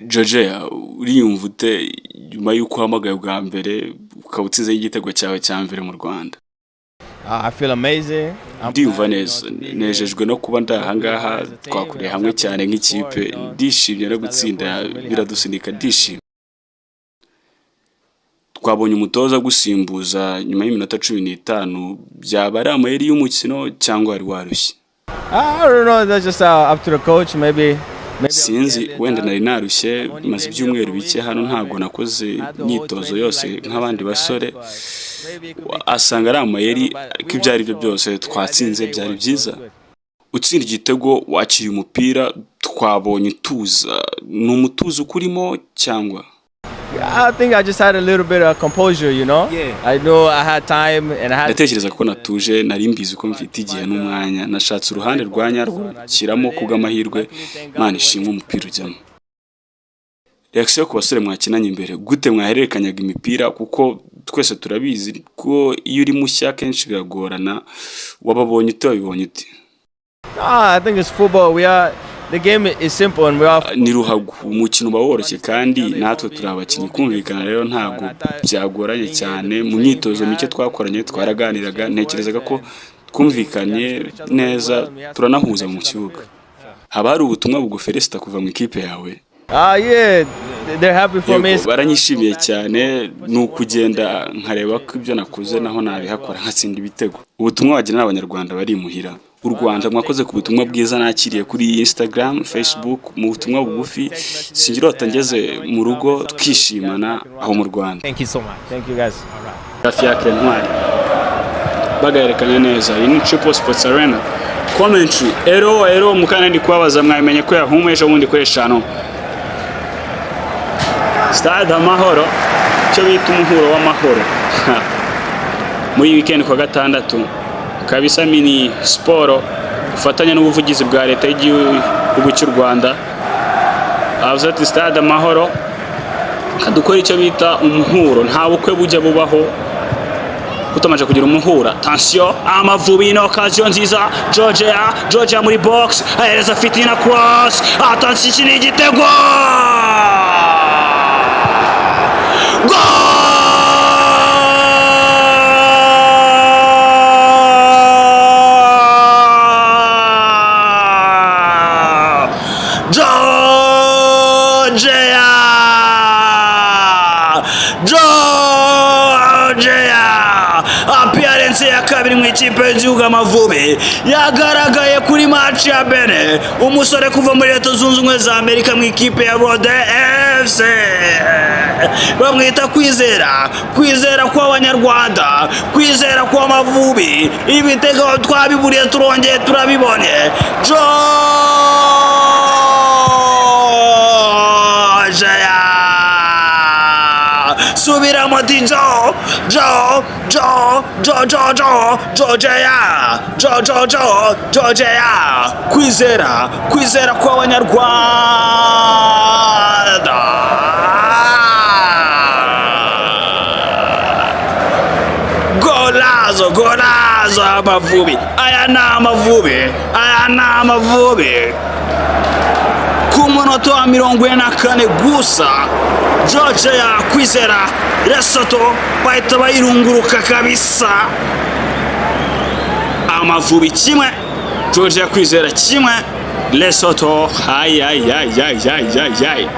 Jojea, uriyumva ute nyuma y'uko uhamagaye bwa mbere, ukaba utsinzeho igitego cyawe cya mbere mu Rwanda? I feel amazing. Ndiyumva neza, nejejwe no kuba ndi ahangaha. Twakoreye hamwe cyane nk'ikipe, ndishimye no gutsinda biradusunika, ndishimye. Twabonye umutoza agusimbuza nyuma y'iminota 15, byaba ari amayeri y'umukino cyangwa wari warushye? I don't know. That's just up to the coach. Maybe Sinzi, wenda nari narushye. Maze ibyumweru bike hano, ntabwo nakoze imyitozo yose nk'abandi basore. Asanga ari amayeri, ariko ibyo ari byo byose twatsinze, byari byiza. Utsinda igitego, wakiriye umupira, twabonye utuza. Ni umutuzo ukurimo cyangwa? I think I just had a little bit of composure. I know I had time and I had. Ndatekereza ko natuje, nari mbizi ko mfite igihe n'umwanya. Nashatse uruhande rwa nyarwo shyiramo, kubw'amahirwe Imana ishimwe umupira ujyamo. Reaction ku basore mwakinanye imbere, gute mwahererekanyaga imipira? Kuko twese turabizi ko iyo uri mushya kenshi biragorana. Wababonye ute, wabibonye ute? Ah, I think it's football. We are the game is simple and we are. Ni ruhago, umukino uba woroshye kandi natwe turi abakinnyi. Kumvikana rero ntabwo byagoranye cyane. Mu myitozo mike twakoranye twaraganiraga, ntekerezaga ko twumvikanye neza, turanahuza mu kibuga. Haba hari ubutumwa bugufelicita kuva mu ikipe yawe? Ah, yeah, they're happy for me. Yego, baranyishimiye cyane. Ni ukugenda nkareba ko ibyo nakoze naho nabihakora nkatsinda ibitego. Ubutumwa wagenera Abanyarwanda bari imuhira u Rwanda? Mwakoze ku butumwa bwiza nakiriye kuri Instagram, Facebook, mu butumwa bugufi. Singirota ngeze mu rugo twishimana aho mu Rwanda. Thank you so much. Thank you, guys. Fiacre Ntwari bagayerekana neza. Iyi ni Triple Sports Arena commentary. Ero ero mukana ndi kubabaza, mwabimenye ko yahumuye ejo bundi kuri 5, Stade Amahoro, icyo bita umuhuro w'amahoro, muri weekend kwa gatandatu kabisa. Mini siporo ufatanya n'ubuvugizi bwa leta y'igihugu cy'u Rwanda avuze ati: "Stade Amahoro, dukora icyo bita umuhuro." Nta bukwe bujya bubaho utamaze kugira umuhura. Attention, Amavubi, ni occasion nziza. Georgia, Georgia muri box, ahereza Fitina, cross. Attention, iki ni igitego! Goal! Georgia! Georgia! Appearance ya kabiri mu ikipe y'igihugu Amavubi, yagaragaye kuri match ya Benin. Umusore kuva muri Leta Zunze Ubumwe za Amerika mu ikipe ya Rode FC, bamwita Kwizera. Kwizera kw'Abanyarwanda, kwizera kw'Amavubi. Ibitego twabiburiye, turongeye turabibonye. Georgia, subiramo ati: Jo Jo Jo Jo Jo Jo Georgia, Jo Jo Jo Georgia. Kwizera, kwizera kw'Abanyarwanda. Golazo, golazo! Amavubi, aya ni Amavubi, aya ni Amavubi. Ku munota wa 44 gusa, Georgia Kwizera, Lesotho bahita bayirunguruka kabisa. Amavubi 1, Georgia Kwizera 1, Lesotho. Hayi hayi hayi hayi hayi hayi.